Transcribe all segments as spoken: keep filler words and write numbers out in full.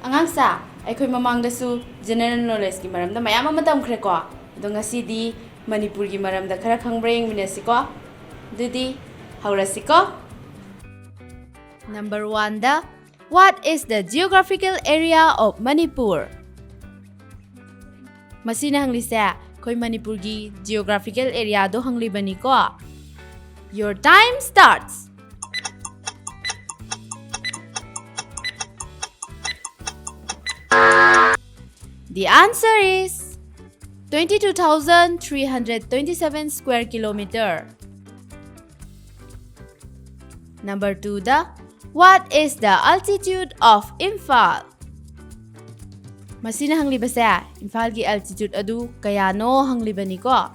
ꯑꯉꯥꯡꯁꯥ, ꯑꯩꯈꯣꯏ ꯃꯃꯥꯡꯗꯁꯨ general knowledgeꯀꯤ ꯃꯔꯝꯗ ꯃꯌꯥꯝ ꯑꯃ ꯇꯝꯈ꯭ꯔꯦꯀꯣ꯫ ꯑꯗꯣ ꯉꯁꯤꯗꯤ ꯃꯅꯤꯄꯨꯔꯒꯤ ꯃꯔꯝꯗ ꯈꯔ ꯈꯪꯕ꯭ꯔꯥ ꯌꯦꯡꯃꯤꯟꯅꯁꯤꯀꯣ꯫ ꯑꯗꯨꯗꯤ ꯍꯧꯔꯁꯤꯀꯣ꯫ Number oneꯗ, what is the geographical area of Manipur? ꯃꯁꯤꯅ ꯍꯪꯂꯤꯁꯦ ꯑꯩꯈꯣꯏ ꯃꯅꯤꯄꯨꯔꯒꯤ geographical areaꯗꯣ ꯍꯪꯂꯤꯕꯅꯤꯀꯣ꯫ Your time starts. The answer is twenty-two thousand three hundred twenty-seven square kilometer. Number twoꯗ, what is the altitude of Imphal? ꯃꯁꯤꯅ ꯍꯪꯂꯤꯕꯁꯦ ꯏꯝꯐꯥꯜꯒꯤ altitude ꯑꯗꯨ ꯀꯌꯥꯅꯣ ꯍꯪꯂꯤꯕꯅꯤꯀꯣ꯫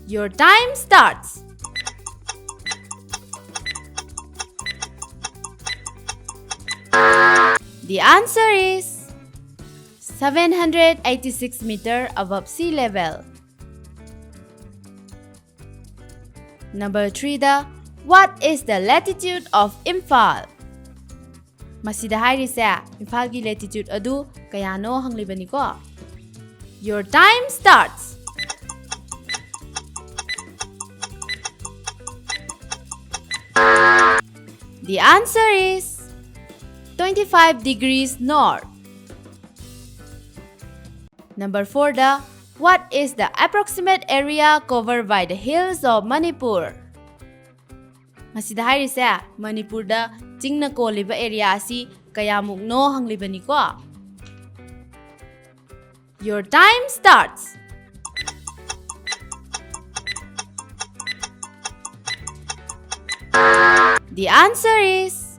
Your time starts. The answer is seven hundred eighty-six meter above sea level. Number threeꯗ, what is the latitude of Imphal? ꯃꯁꯤꯗ ꯍꯥꯏꯔꯤꯁꯦ ꯏꯝꯐꯥꯜꯒꯤ latitude ꯑꯗꯨ ꯀꯌꯥꯅꯣ ꯍꯪꯂꯤꯕꯅꯤꯀꯣ꯫ Your time starts. The answer is twenty-five degrees north. Number fourꯗ, what is the approximate area covered by the hills of Manipur? ꯃꯁꯤꯗ ꯍꯥꯏꯔꯤꯁꯦ ꯃꯅꯤꯄꯨꯔꯗ ꯆꯤꯡꯅ ꯀꯣꯜꯂꯤꯕ area ꯑꯁꯤ ꯀꯌꯥꯃꯨꯛꯅꯣ ꯍꯪꯂꯤꯕꯅꯤꯀꯣ꯫ Your time starts. The answer is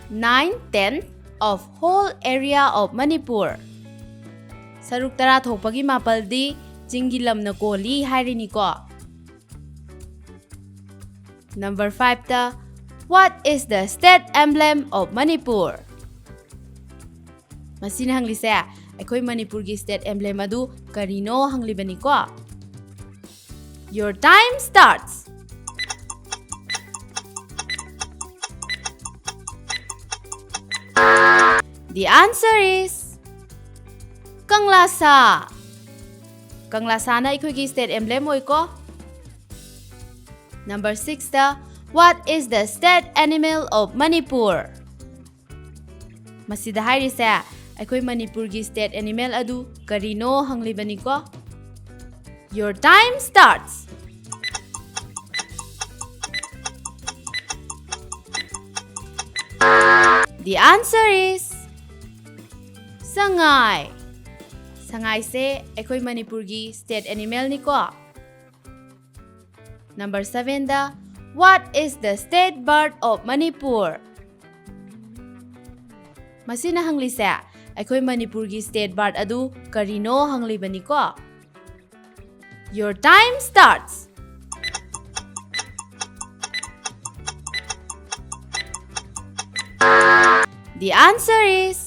nine tenth of whole area of Manipur. ꯁꯔꯨꯛ ꯇꯔꯥ ꯊꯣꯛꯄꯒꯤ ꯃꯥꯄꯜꯗꯤ ꯆꯤꯡꯒꯤ ꯂꯝꯅ ꯀꯣꯜꯂꯤ ꯍꯥꯏꯔꯤꯅꯤꯀꯣ꯫ Number fiveꯇ, what is the state emblem of Manipur? ꯃꯁꯤꯅ ꯍꯪꯂꯤꯁꯦ ꯑꯩꯈꯣꯏ ꯃꯅꯤꯄꯨꯔꯒꯤ state emblem ꯑꯗꯨ ꯀꯔꯤꯅꯣ ꯍꯪꯂꯤꯕꯅꯤꯀꯣ꯫ Your time starts. The answer is ꯀꯪꯂꯥꯁꯥ꯫ ꯀꯪꯂꯥꯁꯥꯅ ꯑꯩꯈꯣꯏꯒꯤ state emblem ꯑꯣꯏꯀꯣ꯫ Number sixꯇ, what is the state animal of Manipur? ꯃꯁꯤꯗ ꯍꯥꯏꯔꯤꯁꯦ ꯑꯩꯈꯣꯏ ꯃꯅꯤꯄꯨꯔꯒꯤ state animal ꯑꯗꯨ ꯀꯔꯤꯅꯣ ꯍꯪꯂꯤꯕꯅꯤꯀꯣ꯫ Your time starts. The answer is ꯁꯉꯥꯏ꯫ ꯁꯉꯥꯏꯁꯦ ꯑꯩꯈꯣꯏ ꯃꯅꯤꯄꯨꯔꯒꯤ state animalꯅꯤꯀꯣ꯫ Number sevenꯗ, what is the state bird of Manipur? ꯃꯁꯤꯅ ꯍꯪꯂꯤꯁꯦ ꯑꯩꯈꯣꯏ ꯃꯅꯤꯄꯨꯔꯒꯤ state bird ꯑꯗꯨ ꯀꯔꯤꯅꯣ ꯍꯪꯂꯤꯕꯅꯤꯀꯣ꯫ Your time starts. The answer is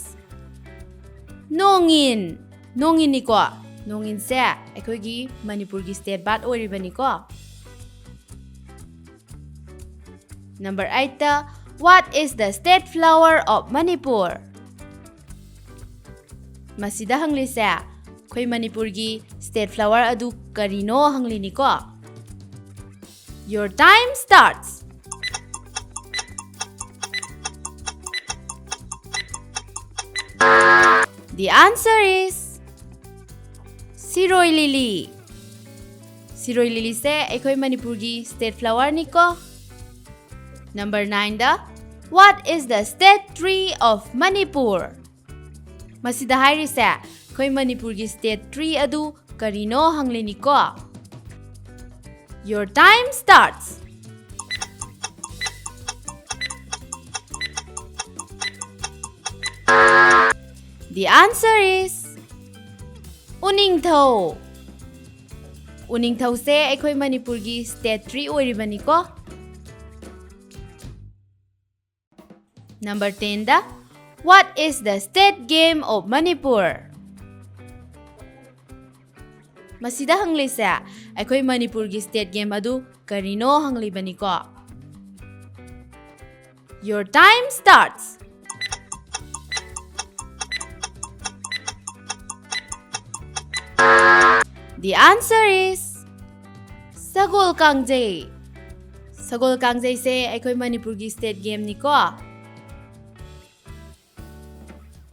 ꯅꯣꯡꯏꯟ꯫ ꯅꯣꯡꯏꯟꯅꯤꯀꯣ꯫ ꯅꯣꯡꯏꯟꯁꯦ ꯑꯩꯈꯣꯏꯒꯤ ꯃꯅꯤꯄꯨꯔꯒꯤ state bird ꯑꯣꯏꯔꯤꯕꯅꯤꯀꯣ꯫ Number eightꯇ, what is the state flower of Manipur? ꯃꯁꯤꯗ ꯍꯪꯂꯤꯁꯦ ꯑꯩꯈꯣꯏ ꯃꯅꯤꯄꯨꯔꯒꯤ state flower ꯑꯗꯨ ꯀꯔꯤꯅꯣ ꯍꯪꯂꯤꯅꯤꯀꯣ꯫ Your time starts. The answer is ꯁꯤꯔꯣꯏ ꯂꯤꯂꯤ꯫ ꯁꯤꯔꯣꯏ ꯂꯤꯂꯤꯁꯦ ꯑꯩꯈꯣꯏ ꯃꯅꯤꯄꯨꯔꯒꯤ state flowerꯅꯤꯀꯣ꯫ Number nineꯗ, what is the state tree of Manipur? ꯃꯁꯤꯗ ꯍꯥꯏꯔꯤꯁꯦ ꯑꯩꯈꯣꯏ ꯃꯅꯤꯄꯨꯔꯒꯤ state tree ꯑꯗꯨ ꯀꯔꯤꯅꯣ ꯍꯪꯂꯤꯅꯤꯀꯣ꯫ Your time starts. The answer is ꯎꯅꯤꯡꯊꯧ꯫ ꯎꯅꯤꯡꯊꯧꯁꯦ ꯑꯩꯈꯣꯏ ꯃꯅꯤꯄꯨꯔꯒꯤ state tree ꯑꯣꯏꯔꯤꯕꯅꯤꯀꯣ꯫ Number tenꯗ, what is the state game of Manipur? ꯃꯁꯤꯗ ꯍꯪꯂꯤꯁꯦ ꯑꯩꯈꯣꯏ ꯃꯅꯤꯄꯨꯔꯒꯤ state game ꯑꯗꯨ ꯀꯔꯤꯅꯣ ꯍꯪꯂꯤꯕꯅꯤꯀꯣ꯫ Your time starts. The answer is ꯁꯒꯣꯜ ꯀꯥꯡꯖꯩ꯫ ꯁꯒꯣꯜ ꯀꯥꯡꯖꯩꯁꯦ ꯑꯩꯈꯣꯏ ꯃꯅꯤꯄꯨꯔꯒꯤ state gameꯅꯤꯀꯣ꯫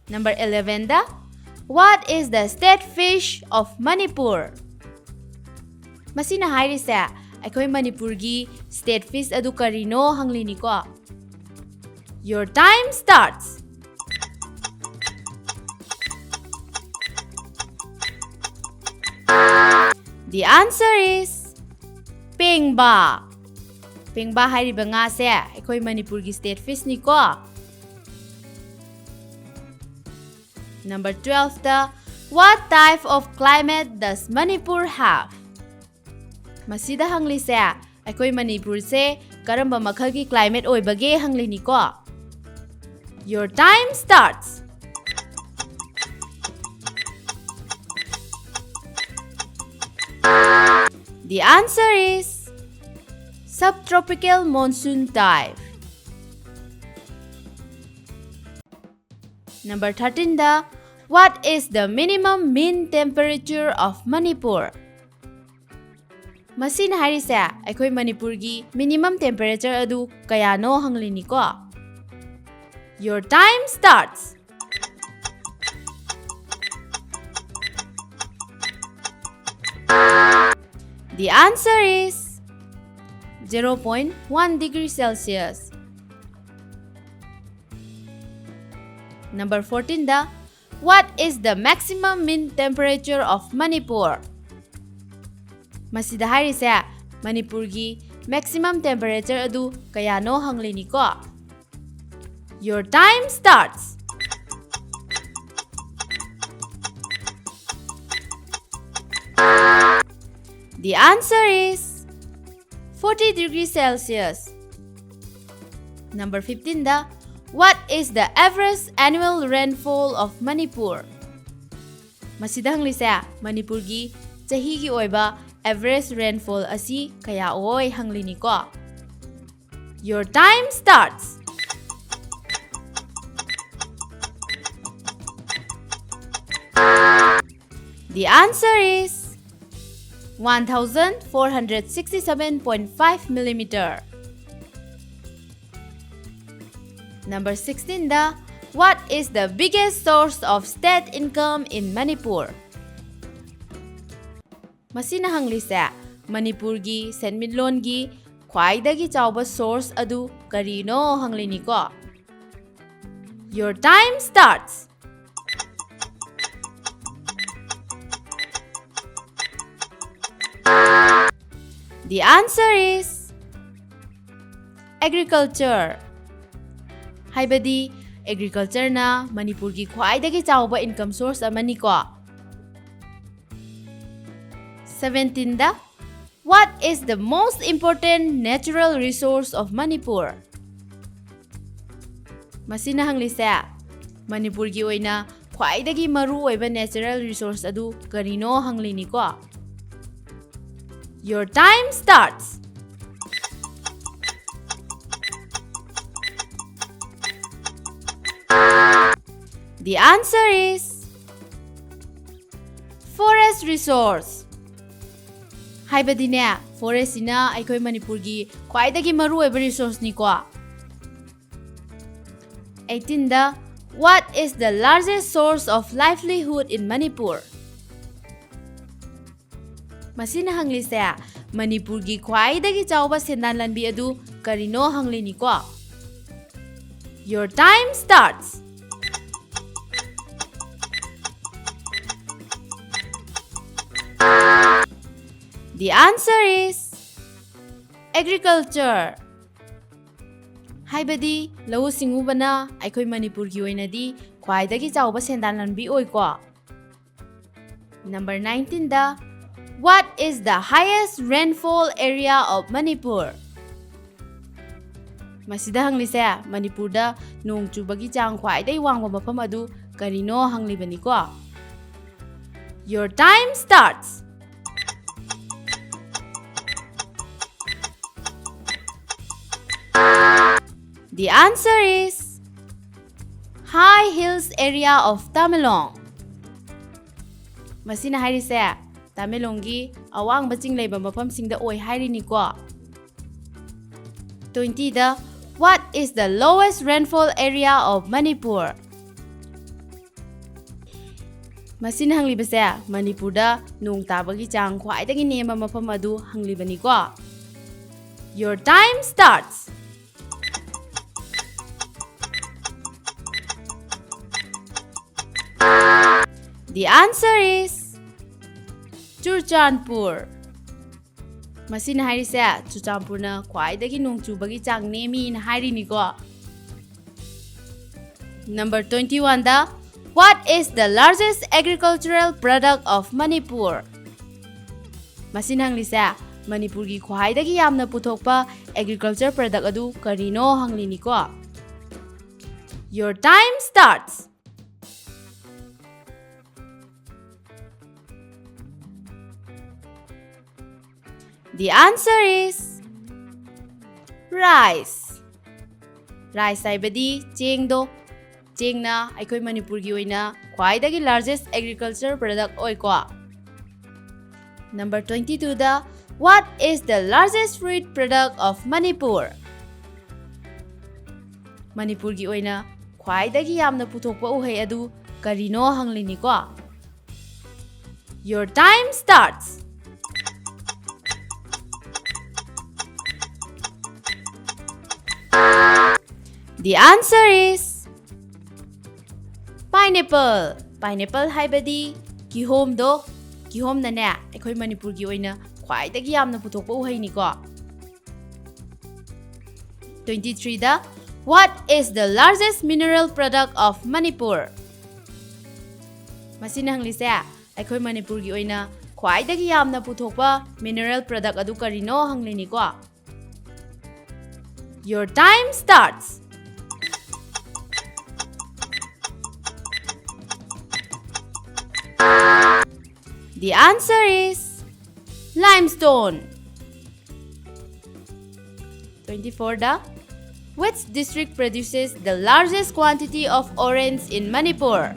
Number elevenꯗ, What is the state fish of Manipur? ꯃꯁꯤꯅ ꯍꯥꯏꯔꯤꯁꯦ ꯑꯩꯈꯣꯏ ꯃꯅꯤꯄꯨꯔꯒꯤ state fish ꯑꯗꯨ ꯀꯔꯤꯅꯣ ꯍꯪꯂꯤꯅꯤꯀꯣ꯫ Your time starts. The answer is ꯄꯦꯡꯕꯥ꯫ ꯄꯦꯡꯕꯥ ꯍꯥꯏꯔꯤꯕ ꯉꯥꯁꯦ ꯑꯩꯈꯣꯏ ꯃꯅꯤꯄꯨꯔꯒꯤ state fishꯅꯤꯀꯣ꯫ Number twelveꯇ, What type of climate does Manipur have? ꯃꯁꯤꯗ ꯍꯪꯂꯤꯁꯦ ꯑꯩꯈꯣꯏ ꯃꯅꯤꯄꯨꯔꯁꯦ ꯀꯔꯝꯕ ꯃꯈꯜꯒꯤ climate ꯑꯣꯏꯕꯒꯦ ꯍꯪꯂꯤꯅꯤꯀꯣ꯫ Your time starts. The answer is subtropical monsoon type. Number thirteenꯗ, What is the minimum mean temperature of Manipur? ꯃꯁꯤꯅ ꯍꯥꯏꯔꯤꯁꯦ ꯑꯩꯈꯣꯏ ꯃꯅꯤꯄꯨꯔꯒꯤ minimum temperature ꯑꯗꯨ ꯀꯌꯥꯅꯣ ꯍꯪꯂꯤꯅꯤꯀꯣ꯫ Your time starts. The answer is zero point one degree Celsius. Number fourteenꯗ, What is the maximum mean temperature of Manipur? ꯃꯁꯤꯗ ꯍꯥꯏꯔꯤꯁꯦ ꯃꯅꯤꯄꯨꯔꯒꯤ maximum temperature ꯑꯗꯨ ꯀꯌꯥꯅꯣ ꯍꯪꯂꯤꯅꯤꯀꯣ꯫ Your time starts. The answer is forty degrees Celsius. Number fifteenꯗ, What is the average annual rainfall of Manipur? ꯃꯁꯤꯗ ꯍꯪꯂꯤꯁꯦ ꯃꯅꯤꯄꯨꯔꯒꯤ ꯆꯍꯤꯒꯤ ꯑꯣꯏꯕ average rainfall ꯑꯁꯤ ꯀꯌꯥ ꯑꯣꯏ ꯍꯪꯂꯤꯅꯤꯀꯣ꯫ Your time starts. The answer is one thousand four hundred sixty seven point five millimeter. Number sixteen the, what is the biggest source of state income in Manipur? ꯃꯁꯤꯅ ꯍꯪꯂꯤꯁꯦ ꯃꯅꯤꯄꯨꯔꯒꯤ ꯁꯦꯟꯃꯤꯠꯂꯣꯟꯒꯤ ꯈ꯭ꯋꯥꯏꯗꯒꯤ ꯆꯥꯎꯕ source ꯑꯗꯨ ꯀꯔꯤꯅꯣ ꯍꯪꯂꯤꯅꯤꯀꯣ. Your time starts. The answer is agriculture. ꯍꯥꯏꯕꯗꯤ agricultureꯅ ꯃꯅꯤꯄꯨꯔꯒꯤ ꯈ꯭ꯋꯥꯏꯗꯒꯤ ꯆꯥꯎꯕ income source ꯑꯃꯅꯤꯀꯣ. Seventeen the, what is the most important natural resource of Manipur? ꯃꯁꯤꯅ ꯍꯪꯂꯤꯁꯦ ꯃꯅꯤꯄꯨꯔꯒꯤ ꯑꯣꯏꯅ ꯈ꯭ꯋꯥꯏꯗꯒꯤ ꯃꯔꯨ ꯑꯣꯏꯕ natural resource ꯑꯗꯨ ꯀꯔꯤꯅꯣ ꯍꯪꯂꯤꯅꯤꯀꯣ. Your time starts. The answer is forest resource. ꯍꯥꯏꯕꯗꯤꯅꯦ, forestꯁꯤꯅ ꯑꯩꯈꯣꯏ ꯃꯅꯤꯄꯨꯔꯒꯤ ꯈ꯭ꯋꯥꯏꯗꯒꯤ ꯃꯔꯨ ꯑꯣꯏꯕ resourceꯅꯤꯀꯣ. Eighteen the, what is the largest source of livelihood in Manipur? ꯃꯁꯤꯅ ꯍꯪꯂꯤꯁꯦ ꯃꯅꯤꯄꯨꯔꯒꯤ ꯈ꯭ꯋꯥꯏꯗꯒꯤ ꯆꯥꯎꯕ ꯁꯦꯟꯗꯥꯟ ꯂꯝꯕꯤ ꯑꯗꯨ ꯀꯔꯤꯅꯣ ꯍꯪꯂꯤꯅꯤꯀꯣ. Your time starts. The answer is agriculture. ꯍꯥꯏꯕꯗꯤ ꯂꯧꯎ ꯁꯤꯡꯎꯕꯅ ꯑꯩꯈꯣꯏ ꯃꯅꯤꯄꯨꯔꯒꯤ ꯑꯣꯏꯅꯗꯤ ꯈ꯭ꯋꯥꯏꯗꯒꯤ ꯆꯥꯎꯕ ꯁꯦꯟꯗꯥꯟ ꯂꯝꯕꯤ ꯑꯣꯏꯀꯣ. Number nineteen the, what is the highest rainfall area of Manipur? ꯃꯁꯤꯗ ꯍꯪꯂꯤꯁꯦ ꯃꯅꯤꯄꯨꯔꯗ ꯅꯣꯡ ꯆꯨꯕꯒꯤ ꯆꯥꯡ ꯈ꯭ꯋꯥꯏꯗꯒꯤ ꯋꯥꯡꯕ ꯃꯐꯝ ꯑꯗꯨ ꯀꯔꯤꯅꯣ ꯍꯪꯂꯤꯕꯅꯤꯀꯣ. Your time starts. The answer is high hills area of Tamenglong. ꯃꯁꯤꯅ ꯍꯥꯏꯔꯤꯁꯦ ꯇꯃꯦꯡꯂꯣꯡꯒꯤ ꯑꯋꯥꯡꯕ ꯆꯤꯡ ꯂꯩꯕ ꯃꯐꯝꯁꯤꯡꯗ ꯑꯣꯏ ꯍꯥꯏꯔꯤꯅꯤꯀꯣ꯫ Twenty the, what is the lowest rainfall area of Manipur? ꯃꯁꯤꯅ ꯍꯪꯂꯤꯕꯁꯦ ꯃꯅꯤꯄꯨꯔꯗ ꯅꯣꯡ ꯇꯥꯕꯒꯤ ꯆꯥꯡ ꯈ꯭ꯋꯥꯏꯗꯒꯤ ꯅꯦꯝꯕ ꯃꯐꯝ ꯑꯗꯨ ꯍꯪꯂꯤꯕꯅꯤꯀꯣ꯫ Your time starts. The answer is Churachandpur. ꯃꯁꯤꯅ ꯍꯥꯏꯔꯤꯁꯦ ꯆꯨꯔꯆꯥꯟꯄꯨꯔꯅ ꯈ꯭ꯋꯥꯏꯗꯒꯤ ꯅꯣꯡ ꯆꯨꯕꯒꯤ ꯆꯥꯡ ꯅꯦꯝꯃꯤꯅ ꯍꯥꯏꯔꯤꯅꯤꯀꯣ꯫ Number twenty one the, what is the largest agricultural product of Manipur? ꯃꯁꯤꯅ ꯍꯪꯂꯤꯁꯦ ꯃꯅꯤꯄꯨꯔꯒꯤ ꯈ꯭ꯋꯥꯏꯗꯒꯤ ꯌꯥꯝꯅ ꯄꯨꯊꯣꯛꯄ agriculture product ꯑꯗꯨ ꯀꯔꯤꯅꯣ ꯍꯪꯂꯤꯅꯤꯀꯣ꯫ Your time starts. The answer is rice. Rice ꯍꯥꯏꯕꯗꯤ ꯆꯦꯡꯗꯣ꯫ ꯆꯦꯡꯅ ꯑꯩꯈꯣꯏ ꯃꯅꯤꯄꯨꯔꯒꯤ ꯑꯣꯏꯅ ꯈ꯭ꯋꯥꯏꯗꯒꯤ largest agriculture product ꯑꯣꯏꯀꯣ꯫ Number twenty two the, what is the largest fruit product of Manipur? ꯃꯅꯤꯄꯨꯔꯒꯤ ꯑꯣꯏꯅ ꯈ꯭ꯋꯥꯏꯗꯒꯤ ꯌꯥꯝꯅ ꯄꯨꯊꯣꯛꯄ ꯎꯍꯩ ꯑꯗꯨ ꯀꯔꯤꯅꯣ ꯍꯪꯂꯤꯅꯤꯀꯣ꯫ Your time starts. The answer is pineapple. Pineapple ꯍꯥꯏꯕꯗꯤ ꯀꯤꯍꯣꯝꯗꯣ꯫ ꯀꯤꯍꯣꯝꯅꯅꯦ ꯑꯩꯈꯣꯏ ꯃꯅꯤꯄꯨꯔꯒꯤ ꯑꯣꯏꯅ ꯈ꯭ꯋꯥꯏꯗꯒꯤ ꯌꯥꯝꯅ ꯄꯨꯊꯣꯛꯄ ꯎꯍꯩꯅꯤꯀꯣ꯫ Twenty three the, what is the largest mineral product of Manipur? ꯃꯁꯤꯅ ꯍꯪꯂꯤꯁꯦ ꯑꯩꯈꯣꯏ ꯃꯅꯤꯄꯨꯔꯒꯤ ꯑꯣꯏꯅ ꯈ꯭ꯋꯥꯏꯗꯒꯤ ꯌꯥꯝꯅ ꯄꯨꯊꯣꯛꯄ mineral product ꯑꯗꯨ ꯀꯔꯤꯅꯣ ꯍꯪꯂꯤꯅꯤꯀꯣ꯫ Your time starts. The answer is limestone. Twenty four the, which district produces the largest quantity of orange in Manipur?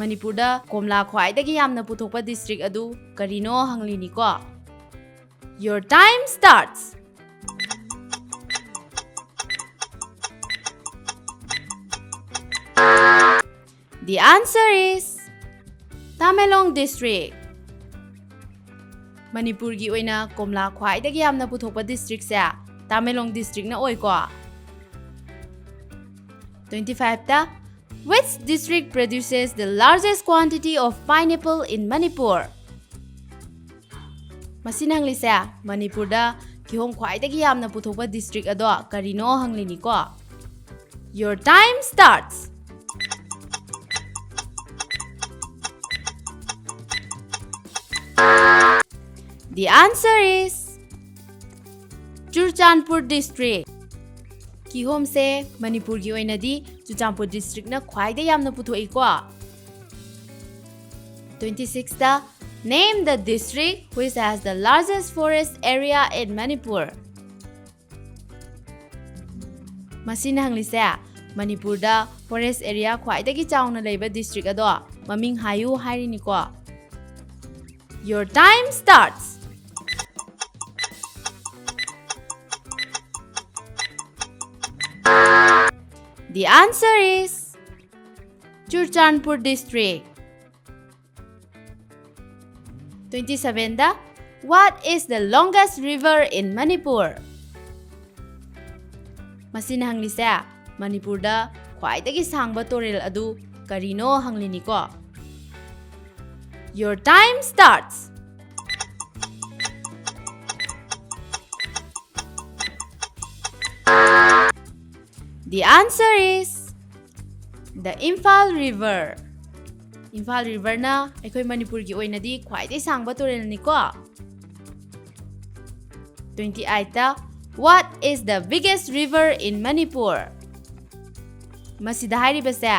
ꯃꯅꯤꯄꯨꯔꯗ ꯀꯣꯝꯂꯥ ꯈ꯭ꯋꯥꯏꯗꯒꯤ ꯌꯥꯝꯅ ꯄꯨꯊꯣꯛꯄ district ꯑꯗꯨ ꯀꯔꯤꯅꯣ ꯍꯪꯂꯤꯅꯤꯀꯣ꯫ Your time starts. The answer is Tamenglong district. ꯃꯅꯤꯄꯨꯔꯒꯤ ꯑꯣꯏꯅ ꯀꯣꯝꯂꯥ ꯈ꯭ꯋꯥꯏꯗꯒꯤ ꯌꯥꯝꯅ ꯄꯨꯊꯣꯛꯄ districtꯁꯦ Tamenglong districtꯅ ꯑꯣꯏꯀꯣ꯫ Twenty fiveꯇ, which district produces the largest quantity of pineapple in Manipur? ꯃꯁꯤꯅ ꯍꯪꯂꯤꯁꯦ ꯃꯅꯤꯄꯨꯔꯗ ꯀꯤꯍꯣꯝ ꯈ꯭ꯋꯥꯏꯗꯒꯤ ꯌꯥꯝꯅ ꯄꯨꯊꯣꯛꯄ district ꯑꯗꯣ ꯀꯔꯤꯅꯣ ꯍꯪꯂꯤꯅꯤꯀꯣ꯫ Your time starts. The answer is Churachandpur district. ꯀꯤꯍꯣꯝꯁꯦ ꯃꯅꯤꯄꯨꯔꯒꯤ ꯑꯣꯏꯅꯗꯤ ꯆꯨꯔꯆꯥꯟꯄꯨꯔ districtꯅ ꯈ꯭ꯋꯥꯏꯗꯒꯤ ꯌꯥꯝꯅ ꯄꯨꯊꯣꯛꯏꯀꯣ꯫ Twenty sixꯇ, name the district which has the largest forest area in Manipur. ꯃꯁꯤꯅ ꯍꯪꯂꯤꯁꯦ ꯃꯅꯤꯄꯨꯔꯗ forest area ꯈ꯭ꯋꯥꯏꯗꯒꯤ ꯆꯥꯎꯅ ꯂꯩꯕ district ꯑꯗꯣ ꯃꯃꯤꯡ ꯍꯥꯏꯌꯨ ꯍꯥꯏꯔꯤꯅꯤꯀꯣ꯫ Your time starts. The answer is Churachandpur district. Twenty sevenꯗ, what is the longest river in Manipur? ꯃꯁꯤꯅ ꯍꯪꯂꯤꯁꯦ ꯃꯅꯤꯄꯨꯔꯗ ꯈ꯭ꯋꯥꯏꯗꯒꯤ ꯁꯥꯡꯕ ꯇꯨꯔꯦꯜ ꯑꯗꯨ ꯀꯔꯤꯅꯣ ꯍꯪꯂꯤꯅꯤꯀꯣ꯫ Your time starts. The answer is the Imphal River. Imphal riverꯅ ꯑꯩꯈꯣꯏ ꯃꯅꯤꯄꯨꯔꯒꯤ ꯑꯣꯏꯅꯗꯤ ꯈ꯭ꯋꯥꯏꯗꯒꯤ ꯁꯥꯡꯕ ꯇꯨꯔꯦꯜꯅꯤꯀꯣ꯫ Twenty eightꯇ, what is the biggest river in Manipur? ꯃꯁꯤꯗ ꯍꯥꯏꯔꯤꯕꯁꯦ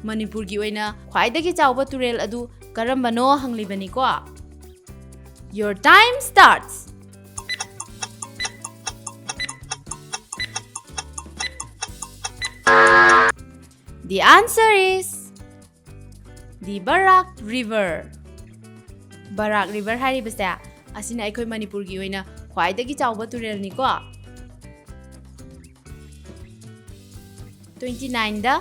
ꯃꯅꯤꯄꯨꯔꯒꯤ ꯑꯣꯏꯅ ꯈ꯭ꯋꯥꯏꯗꯒꯤ ꯆꯥꯎꯕ ꯇꯨꯔꯦꯜ ꯑꯗꯨ ꯀꯔꯝꯕꯅꯣ ꯍꯪꯂꯤꯕꯅꯤꯀꯣ꯫ Your time starts. The answer is The Barak River. Barak river ꯍꯥꯏꯔꯤꯕꯁꯦ ꯑꯁꯤꯅ ꯑꯩꯈꯣꯏ ꯃꯅꯤꯄꯨꯔꯒꯤ ꯑꯣꯏꯅ ꯈ꯭ꯋꯥꯏꯗꯒꯤ ꯆꯥꯎꯕ ꯇꯨꯔꯦꯜꯅꯤꯀꯣ꯫ Twenty nine the,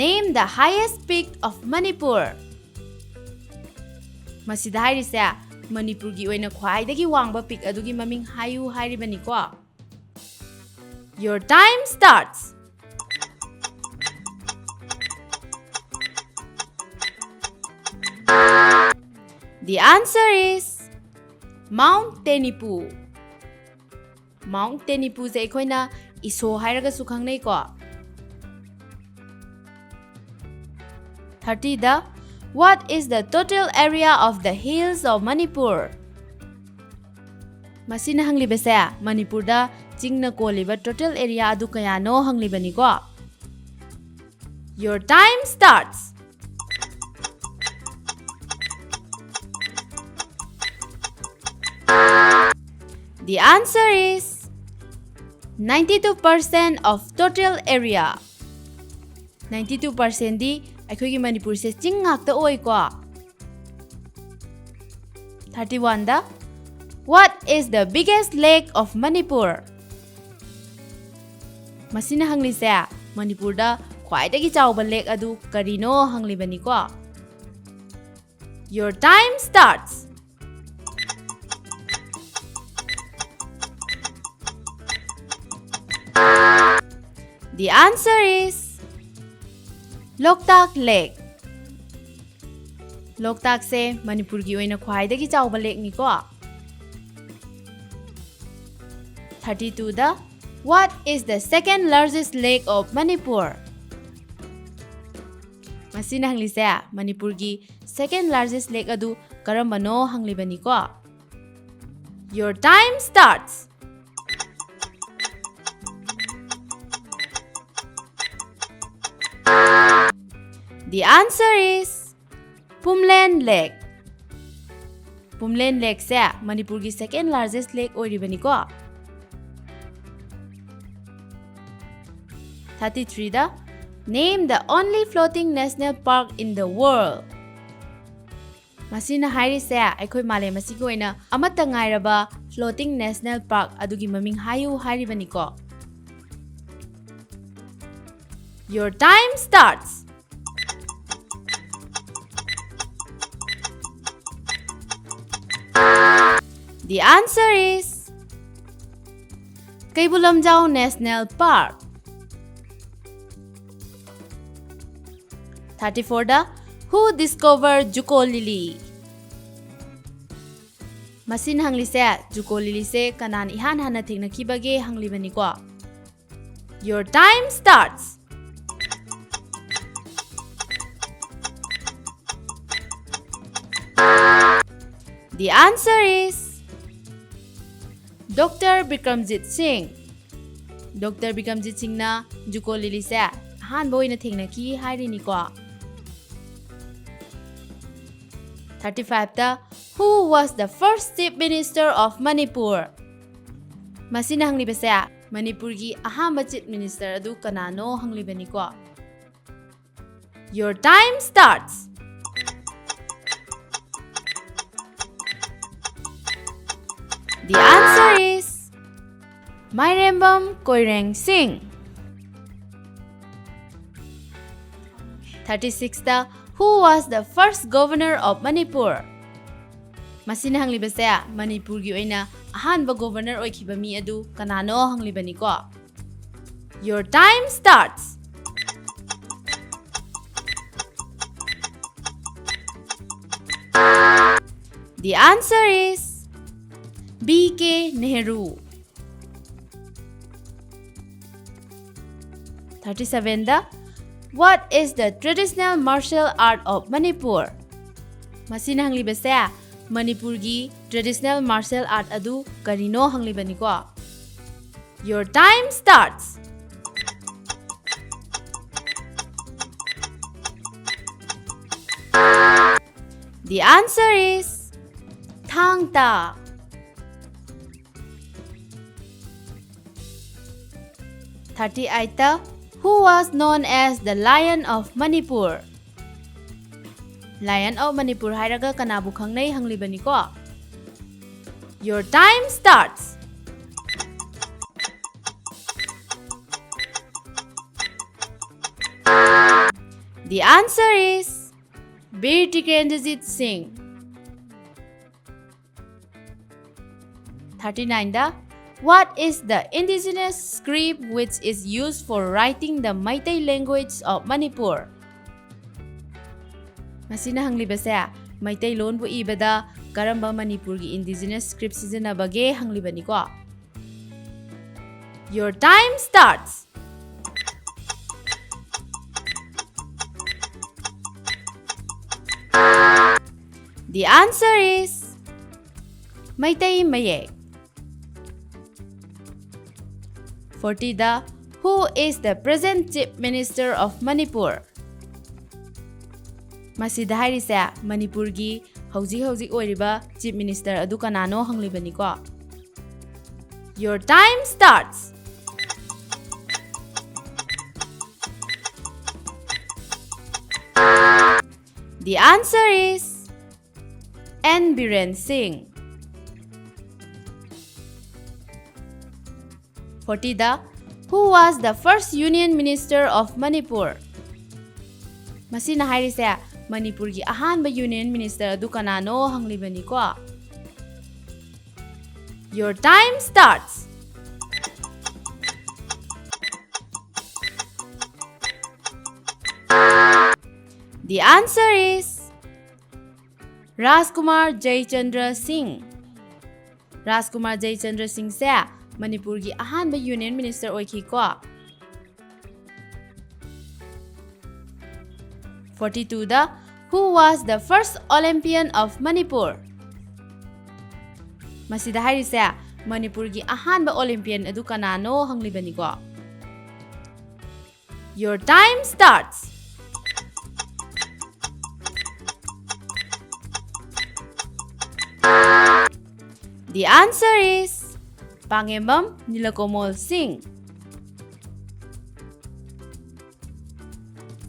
Name the highest peak of Manipur. ꯃꯁꯤꯗ ꯍꯥꯏꯔꯤꯁꯦ ꯃꯅꯤꯄꯨꯔꯒꯤ ꯑꯣꯏꯅ ꯈ꯭ꯋꯥꯏꯗꯒꯤ ꯋꯥꯡꯕ ꯄꯤꯛ ꯑꯗꯨꯒꯤ ꯃꯃꯤꯡ ꯍꯥꯏꯌꯨ ꯍꯥꯏꯔꯤꯕꯅꯤꯀꯣ꯫ Your time starts. The answer is Mount Tenipu. Mount Tenipu ꯁꯦ ꯑꯩꯈꯣꯏꯅ ꯏꯁꯣ ꯍꯥꯏꯔꯒꯁꯨ ꯈꯪꯅꯩꯀꯣ꯫ Thirty the, What is the total area of the hills of Manipur? ꯃꯁꯤꯅ ꯍꯪꯂꯤꯕꯁꯦ ꯃꯅꯤꯄꯨꯔꯗ ꯆꯤꯡꯅ ꯀꯣꯜꯂꯤꯕ total area ꯑꯗꯨ ꯀꯌꯥꯅꯣ ꯍꯪꯂꯤꯕꯅꯤꯀꯣ꯫ Your time starts. The answer is ninety two percent of total area. Ninety two percent ꯗꯤ ꯑꯩꯈꯣꯏꯒꯤ ꯃꯅꯤꯄꯨꯔꯁꯦ ꯆꯤꯡ ꯉꯥꯛꯇ ꯑꯣꯏꯀꯣ꯫ Thirty one the, What is the biggest lake of Manipur? ꯃꯁꯤꯅ ꯍꯪꯂꯤꯁꯦ ꯃꯅꯤꯄꯨꯔꯗ ꯈ꯭ꯋꯥꯏꯗꯒꯤ ꯆꯥꯎꯕ ꯂꯦꯛ ꯑꯗꯨ ꯀꯔꯤꯅꯣ ꯍꯪꯂꯤꯕꯅꯤꯀꯣ꯫ Your time starts. The answer is Loktak Lake. ꯂꯣꯛꯇꯥꯛꯁꯦ ꯃꯅꯤꯄꯨꯔꯒꯤ ꯑꯣꯏꯅ ꯈ꯭ꯋꯥꯏꯗꯒꯤ ꯆꯥꯎꯕ ꯂꯦꯛꯅꯤꯀꯣ꯫ Thirty two the, What is the second largest lake of Manipur? ꯃꯁꯤꯅ ꯍꯪꯂꯤꯁꯦ ꯃꯅꯤꯄꯨꯔꯒꯤ second largest lake ꯑꯗꯨ ꯀꯔꯝꯕꯅꯣ ꯍꯪꯂꯤꯕꯅꯤꯀꯣ꯫ Your time starts. The answer is Pumlen Lake. ꯄꯨꯝꯂꯦꯟ ꯂꯦꯛꯁꯦ ꯃꯅꯤꯄꯨꯔꯒꯤ second largest lake ꯑꯣꯏꯔꯤꯕꯅꯤꯀꯣ꯫ Thirty three the, Name the only floating national park in the world. ꯃꯁꯤꯅ ꯍꯥꯏꯔꯤꯁꯦ ꯑꯩꯈꯣꯏ ꯃꯥꯂꯦꯝ ꯑꯁꯤꯒꯤ ꯑꯣꯏꯅ ꯑꯃꯠꯇ ꯉꯥꯏꯔꯕ floating national park ꯑꯗꯨꯒꯤ ꯃꯃꯤꯡ ꯍꯥꯏꯌꯨ ꯍꯥꯏꯔꯤꯕꯅꯤꯀꯣ꯫ Your time starts. The answer is Keibul Lamjao National Park. Thirty-fourth, who discovered Juko lily? ꯃꯁꯤꯅ ꯍꯪꯂꯤꯁꯦ ꯖꯨꯀꯣ ꯂꯤꯂꯤꯁꯦ ꯀꯅꯥꯅ ꯏꯍꯥꯟ ꯍꯥꯟꯅ ꯊꯦꯡꯅꯈꯤꯕꯒꯦ ꯍꯪꯂꯤꯕꯅꯤꯀꯣ꯫ Your time starts. The answer is Doctor Bikramjit Singh. Doctor Bikramjit Singhꯅ ꯖꯨꯀꯣ ꯂꯤꯂꯤꯁꯦ ꯑꯍꯥꯟꯕ ꯑꯣꯏꯅ ꯊꯦꯡꯅꯈꯤ ꯍꯥꯏꯔꯤꯅꯤꯀꯣ꯫ Thirty-fiveth, who was the first chief minister of Manipur? ꯃꯁꯤꯅ ꯍꯪꯂꯤꯕꯁꯦ ꯃꯅꯤꯄꯨꯔꯒꯤ ꯑꯍꯥꯟꯕ chief minister ꯑꯗꯨ ꯀꯅꯥꯅꯣ ꯍꯪꯂꯤꯕꯅꯤꯀꯣ꯫ Your time starts. The answer is Mairembam Koireng Singh. Thirty-sixth, who was the first governor of Manipur? ꯃꯁꯤꯅ ꯍꯪꯂꯤꯕꯁꯦ ꯃꯅꯤꯄꯨꯔꯒꯤ ꯑꯣꯏꯅ ꯑꯍꯥꯟꯕ governor ꯑꯣꯏꯈꯤꯕ ꯃꯤ ꯑꯗꯨ ꯀꯅꯥꯅꯣ ꯍꯪꯂꯤꯕꯅꯤꯀꯣ꯫ Your time starts. The answer is B K Nehru. Thirty-seventh, what is the traditional martial art of Manipur? ꯃꯁꯤꯅ ꯍꯪꯂꯤꯕꯁꯦ ꯃꯅꯤꯄꯨꯔꯒꯤ traditional martial art ꯑꯗꯨ ꯀꯔꯤꯅꯣ ꯍꯪꯂꯤꯕꯅꯤꯀꯣ꯫ Your time starts. The answer is ꯊꯥꯡ ꯇꯥ. Thirty-eighth, who was known as the Lion of Manipur? Lion of Manipur ꯍꯥꯏꯔꯒ ꯀꯅꯥꯕꯨ ꯈꯪꯅꯩ ꯍꯪꯂꯤꯕꯅꯤꯀꯣ? Your time starts. The answer is Veer Tikrendrajit Singh. Thirty-nine the, what is the indigenous script which is used for writing the Meitei language of Manipur? ꯃꯁꯤꯅ ꯍꯪꯂꯤꯕꯁꯦ ꯃꯩꯇꯩꯂꯣꯟꯕꯨ ꯏꯕꯗ ꯀꯔꯝꯕ ꯃꯅꯤꯄꯨꯔꯒꯤ indigenous script ꯁꯤꯖꯤꯟꯅꯕꯒꯦ ꯍꯪꯂꯤꯕꯅꯤꯀꯣ꯫ Your time starts. The answer is Meitei ꯃꯌꯦꯛ꯫ Forty the, who is the present Chief Minister of Manipur? ꯃꯁꯤꯗ ꯍꯥꯏꯔꯤꯁꯦ ꯃꯅꯤꯄꯨꯔꯒꯤ ꯍꯧꯖꯤꯛ ꯍꯧꯖꯤꯛ ꯑꯣꯏꯔꯤꯕ Chief Minister ꯑꯗꯨ ꯀꯅꯥꯅꯣ ꯍꯪꯂꯤꯕꯅꯤꯀꯣ꯫ Your time starts. The answer is N Biren Singh. Forty the, who was the first Union Minister of Manipur? ꯃꯁꯤꯅ ꯍꯥꯏꯔꯤꯁꯦ ꯃꯅꯤꯄꯨꯔꯒꯤ ꯑꯍꯥꯟꯕ Union Minister ꯑꯗꯨ ꯀꯅꯥꯅꯣ ꯍꯪꯂꯤꯕꯅꯤꯀꯣ꯫ Your time starts. The answer is Rajkumar Jaychandra Singh. ꯔꯥꯖꯀꯨꯃꯥꯔ ꯖꯌꯆꯟꯗ꯭ꯔ ꯁꯤꯡꯁꯦ ꯃꯅꯤꯄꯨꯔꯒꯤ ꯑꯍꯥꯟꯕ Union Minister ꯑꯣꯏꯈꯤꯀꯣ꯫ Forty-two the, who was the first Olympian of Manipur? ꯃꯁꯤꯗ ꯍꯥꯏꯔꯤꯁꯦ ꯃꯅꯤꯄꯨꯔꯒꯤ ꯑꯍꯥꯟꯕ Olympian ꯑꯗꯨ ꯀꯅꯥꯅꯣ ꯍꯪꯂꯤꯕꯅꯤꯀꯣ꯫ Your time starts. The answer is Pangembam Nilakomol Singh.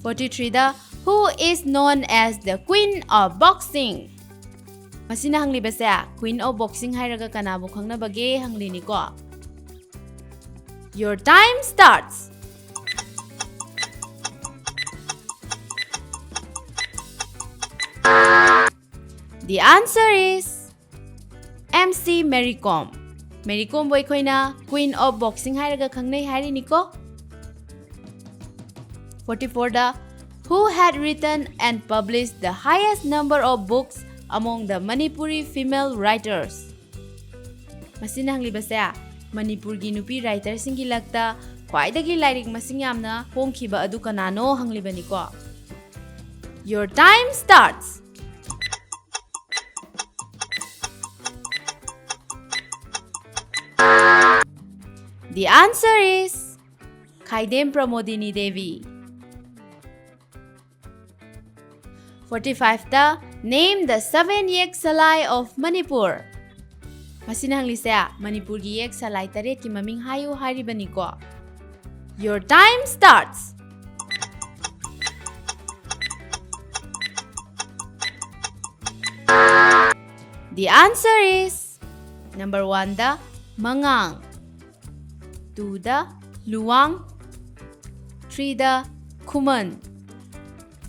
Forty-three the, Who is known as the Queen of Boxing? ꯃꯁꯤꯅ ꯍꯪꯂꯤꯕꯁꯦ Queen of Boxing ꯍꯥꯏꯔꯒ ꯀꯅꯥꯕꯨ ꯈꯪꯅꯕꯒꯦ ꯍꯪꯂꯤꯅꯤꯀꯣ꯫ Your time starts. The answer is M C Mary Kom. Mary Komꯕꯨ ꯑꯩꯈꯣꯏꯅ Queen of Boxing ꯍꯥꯏꯔꯒ ꯈꯪꯅꯩ ꯍꯥꯏꯔꯤꯅꯤꯀꯣ꯫ Forty fourꯗ, who had written and published the highest number of books among the Manipuri female writers? ꯃꯁꯤꯅ ꯍꯪꯂꯤꯕꯁꯦ ꯃꯅꯤꯄꯨꯔꯒꯤ ꯅꯨꯄꯤ ꯔꯥꯏꯇꯔꯁꯤꯡꯒꯤ ꯂꯛꯇ ꯈ꯭ꯋꯥꯏꯗꯒꯤ ꯂꯥꯏꯔꯤꯛ ꯃꯁꯤꯡ ꯌꯥꯝꯅ ꯐꯣꯡꯈꯤꯕ ꯑꯗꯨ ꯀꯅꯥꯅꯣ ꯍꯪꯂꯤꯕꯅꯤꯀꯣ꯫ Your time starts. The answer is Khaidem Pramodini Devi. Forty fiveꯇ, name the seven ꯌꯦꯛ ꯁꯂꯥꯏ of Manipur. ꯃꯁꯤꯅ ꯍꯪꯂꯤꯁꯦ ꯃꯅꯤꯄꯨꯔꯒꯤ ꯌꯦꯛ ꯁꯂꯥꯏ ꯇꯔꯦꯠꯀꯤ ꯃꯃꯤꯡ ꯍꯥꯏꯌꯨ ꯍꯥꯏꯔꯤꯕꯅꯤꯀꯣ꯫ Your time starts. The answer is number oneꯗ ꯃꯉꯥꯡ, twoꯗ Luwang, threeꯗ Khuman,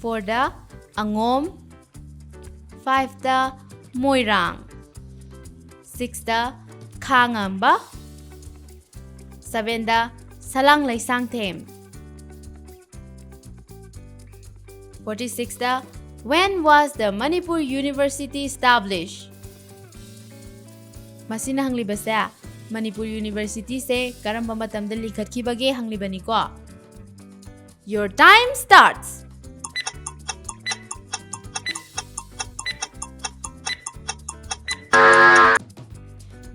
fourꯗ ꯑꯉꯣꯝ, fiveꯇ Moirang, sixꯇ ꯈꯥꯉꯝꯕ, sevenꯗ ꯁꯂꯥꯡ Leishangthem. Forty sixꯇ, when was the Manipur University established? ꯃꯁꯤꯅ ꯍꯪꯂꯤꯕꯁꯦ ꯃꯅꯤꯄꯨꯔ ꯌꯨꯅꯤꯚꯔꯁꯤꯇꯤꯁꯦ ꯀꯔꯝꯕ ꯃꯇꯝꯗ ꯂꯤꯡꯈꯠꯈꯤꯕꯒꯦ ꯍꯪꯂꯤꯕꯅꯤꯀꯣ꯫ Your time starts.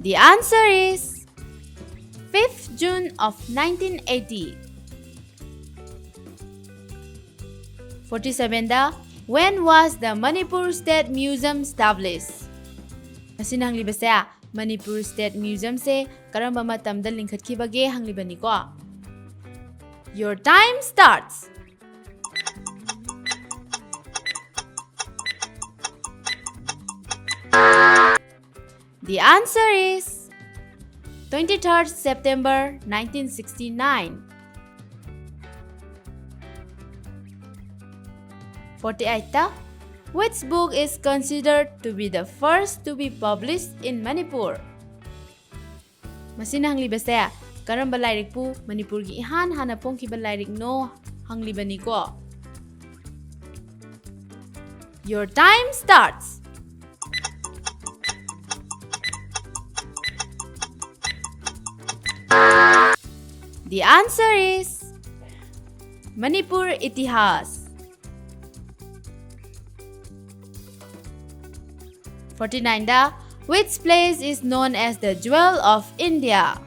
The answer is fifth June of nineteen eighty. Forty sevenꯗ, when was the Manipur State Museum established? ꯃꯁꯤꯅ ꯍꯪꯂꯤꯕꯁꯦ Manipur state ꯃ꯭ꯌꯨꯖꯤꯌꯝꯁꯦ ꯀꯔꯝꯕ ꯃꯇꯝꯗ ꯂꯤꯡꯈꯠꯈꯤꯕꯒꯦ ꯍꯪꯂꯤꯕꯅꯤꯀꯣ꯫ Your time starts. The answer is twenty-third September nineteen sixty-nine. Forty-eighth, which book is considered to be the first to be published in Manipur? ꯃꯁꯤꯅ ꯍꯪꯂꯤꯕꯁꯦ ꯀꯔꯝꯕ ꯂꯥꯏꯔꯤꯛꯄꯨ ꯃꯅꯤꯄꯨꯔꯒꯤ ꯏꯍꯥꯟ ꯍꯥꯟꯅ ꯐꯣꯡꯈꯤꯕ ꯂꯥꯏꯔꯤꯛꯅꯣ ꯍꯪꯂꯤꯕꯅꯤꯀꯣ꯫ Your time starts. The answer is Manipur Itihas. Forty-ninth, which place is known as the Jewel of India?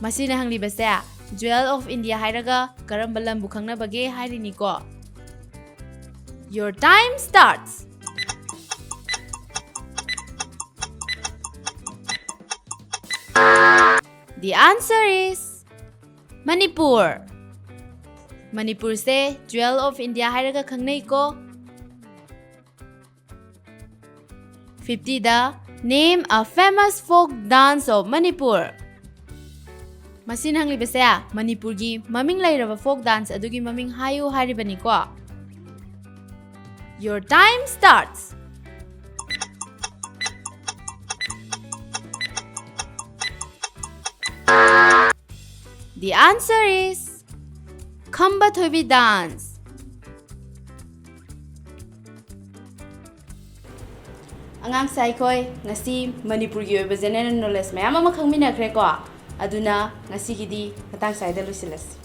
ꯃꯁꯤꯅ ꯍꯪꯂꯤꯕꯁꯦ Jewel of India ꯍꯥꯏꯔꯒ ꯀꯔꯝꯕ ꯂꯝꯕꯨ ꯈꯪꯅꯕꯒꯦ ꯍꯥꯏꯔꯤꯅꯤꯀꯣ꯫ Your time starts. The answer is Manipur. ꯃꯅꯤꯄꯨꯔꯁꯦ Jewel of India ꯍꯥꯏꯔꯒ ꯈꯪꯅꯩꯀꯣ꯫ Fifty, name a famous folk dance of Manipur. ꯃꯁꯤꯅ ꯍꯪꯂꯤꯕꯁꯦ ꯃꯅꯤꯄꯨꯔꯒꯤ ꯃꯃꯤꯡ ꯂꯩꯔꯕ folk dance ꯑꯗꯨꯒꯤ ꯃꯃꯤꯡ ꯍꯥꯏꯌꯨ ꯍꯥꯏꯔꯤꯕꯅꯤꯀꯣ꯫ Your time starts. The answer is Khamba Thoibi dance. ꯑꯉꯥꯡꯁꯦ ꯑꯩꯈꯣꯏ ꯉꯁꯤ ꯃꯅꯤꯄꯨꯔꯒꯤ ꯑꯣꯏꯕ general knowledge ꯃꯌꯥꯝ ꯑꯃ ꯈꯪꯃꯤꯟꯅꯈ꯭ꯔꯦꯀꯣ꯫ ꯑꯗꯨꯅ ꯉꯁꯤꯒꯤꯗꯤ ꯃꯇꯥꯡ ꯁ꯭ꯋꯥꯏꯗ ꯂꯣꯏꯁꯤꯜꯂꯁꯤ꯫